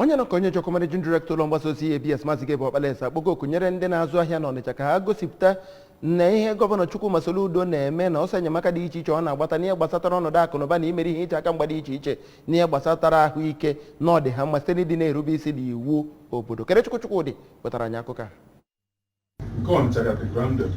Onye nọ ka onye jọkọ managing director ụlọ mgbasa ozi ABS, Maazị Gabe Ọkpalaeze, akpọgo oku nyere ndị na-azụ ahịa n'Ọnịcha ka ha gosipụta na ihe Gọvanọ Chukwuma Soludo na-eme na ọsọ enyemaka dị iche iche ọ na-agbata n'ihe gbasatara ọnọdụ akụ na ụba na imeri ihe ịcha aka mgba dị iche iche n'ihe gbasatara ahụike na ọ dị ha mma site n'ịdị na-erube isi n'iwu obodo. Kenechukwu Chukwudị wetara anyị akụkọ a. Nke Ọnịcha ga dị grounded.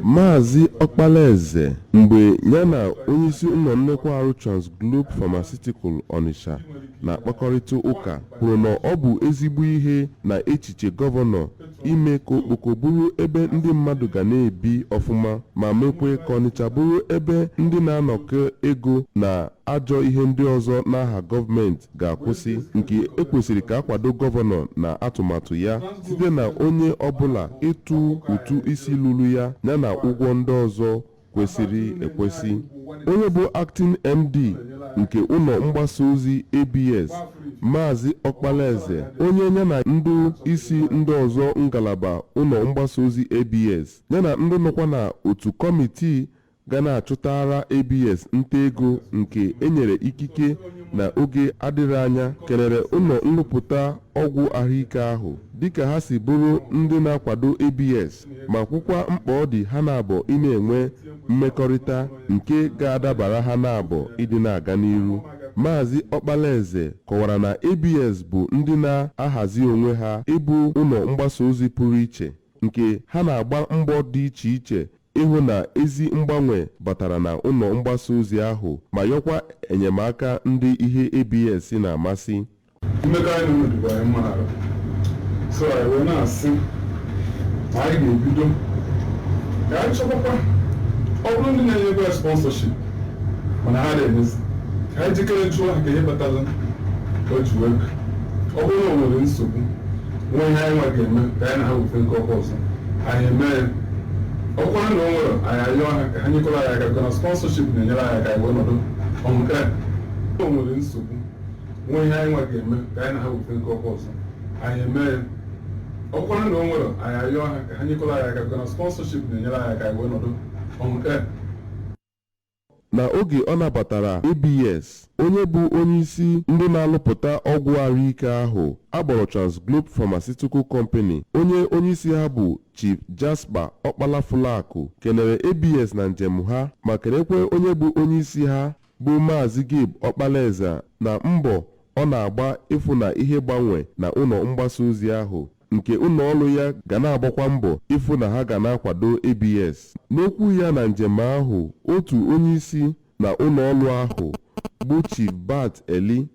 Maazị Ọkpalaeze, mgbe ya na onyeisi ụlọ nnekwa arụ Transglobe Pharmaceutical Ọnịsha na-akpakọrịta ụka, kwuru na ọ bụ ezigbo ihe na echiche gọvanọ ime ka Okpoko bụrụ ebe ndị mmadụ ga na-ebi ọfụma ma mekwe ka Ọnịcha bụrụ ebe ndị na-anọkọ ego na ajọ ihe ndị ọzọ n'aha gọọmenti ga-akwụsị, nke ekwesịrị ka akwado gọvanọ na atụmatụ ya site na onye ọbụla ịtụ ụtụ isi lụrụ ya yana ụgwọ ndị ọzọ kwesịrị ekwesị. Onye bụ acting MD nke ụlọ mgbasa ozi ABS, Maazị Ọkpalaeze, onye ya na ndị isi ndị ọzọ ngalaba ụlọ mgbasa ozi ABS yana ndị nọkwa na otu kọmitii ga na-achụtara ABS nta ego nke enyere ikike na oge adịrị anya, kelere ụlọ nrụpụta ọgwụ ahụike ahụ dịka ha si bụrụ ndị na-akwado ABS ma kwukwa mkpa ọ dị ha na-abọ ị na-enwe mmekọrịta nke ga-adabara ha na-abọ ịdị na-aga n'iru. Maazị Ọkpalaeze kọwara na ABS bụ ndị na-ahazi onwe ha ịbụ ụlọ mgbasa ozi pụrụ iche nke ha na-agba mbọ dị iche iche ịhụ na ezi mgbanwe batara na ụlọ mgbasa ozi ahụ, ma yọkwa enyemaka ndị ihe ABS na-amasị. Mmekọ anyị na unu dịkwa anyị mma n'arụ, so anyị wee na-asị na anyị ga-ebido ka anyị chọkwakwa ọ bụrụ ndị na-enyekwa sponsorship, mana ha na-emezi ka anyị jikere jụọ ha ka ihe kpatara o ji wee ọ bụrụ na o nwere nsogbu, nwee ihe anyị nwa ga-eme ka anyị na ha wete nke ọkwa ọzọ, anyị eme ya. Ọ bụkwara na o nwere, anyị ayọọ ha ka ha nyekọrọ anyị aka, na sponsorship na-enyere anyị aka anyị wee nọdụ ọnke o nwere nsogbu, nwee ihe anyị nwa ga-eme ka anyị na ha wete nke ọkwa ọzọ, anyị eme ya. Ọ bụkwara na o nwere, anyị ayọọ ha ka ha nyekọrọ anyị aka, na sponsorship na-enyere anyị aka anyị wee nọdụ ọnke. Na oge ọ nabatara ABS, onye bụ onyeisi ndị na-alụpụta ọgwụ ahụike ahụ akpọrọ Transglobe Pharmaceutical Company, onye onyeisi ha bụ Chief Jasper Ọkpala-Fụlakụ, kenere ABS na njem ha ma kenekwe onye bụ onyeisi ha bụ Maazị Gabe Ọkpalaeze na mbọ ọ na-agba ịfụ na ihe gbanwe na ụlọ mgbasa ozi ahụ, nke ụlọ ọrụ ya ga na-agbakwa mbọ ịfụ na ha ga na-akwado ABS. N'okwu ya na njem ahụ, otu onyeisi na ụlọ ọrụ ahụ bụ Chief Bart Eli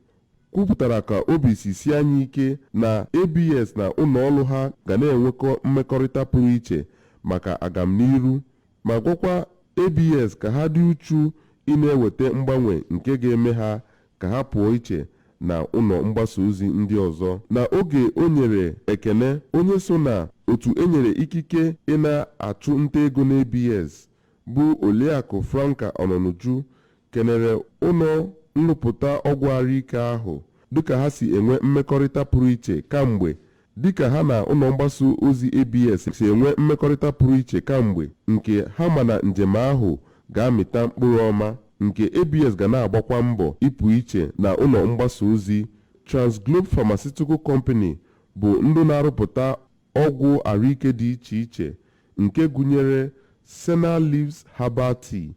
kwupụtara ka obi si sie anyị ike na ABS na ụlọ ọrụ ha ga na-enwekọ mmekọrịta pụrụ iche maka agamniru, ma gwakwa ABS ka ha dị uchu ị na-eweta mgbanwe nke ga-eme ha ka ha pụọ iche na ụlọ mgbasa ozi ndị ọzọ. Na oge o nyere ekene, onye so na otu enyere ikike ị na-achụ nta ego na ABS bụ Oliakụ Franka Ọnọnuju kenere ụlọ nrụpụta ọgwụ ahụike ahụ dịka ha si enwe mmekọrịta pụrụ iche kamgbe, dịka ha na ụlọ mgbasa ozi ABS si enwe mmekọrịta pụrụ iche kamgbe, nke ha ma na njem ahụ ga-amịta mkpụrụ ọma, nke ABS ga na-agbakwa mbọ ịpụ iche na ụlọ mgbasa ozi. Transglobe Pharmaceutical Company bụ ndị na-arụpụta ọgwụ ahụike dị iche iche nke gụnyere Senna Leaves Herbal Tea.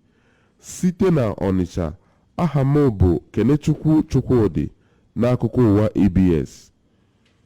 Site na Ọnịcha, aha m bụ Kenechukwu Chukwudị, n'akụkọ ụwa ABS.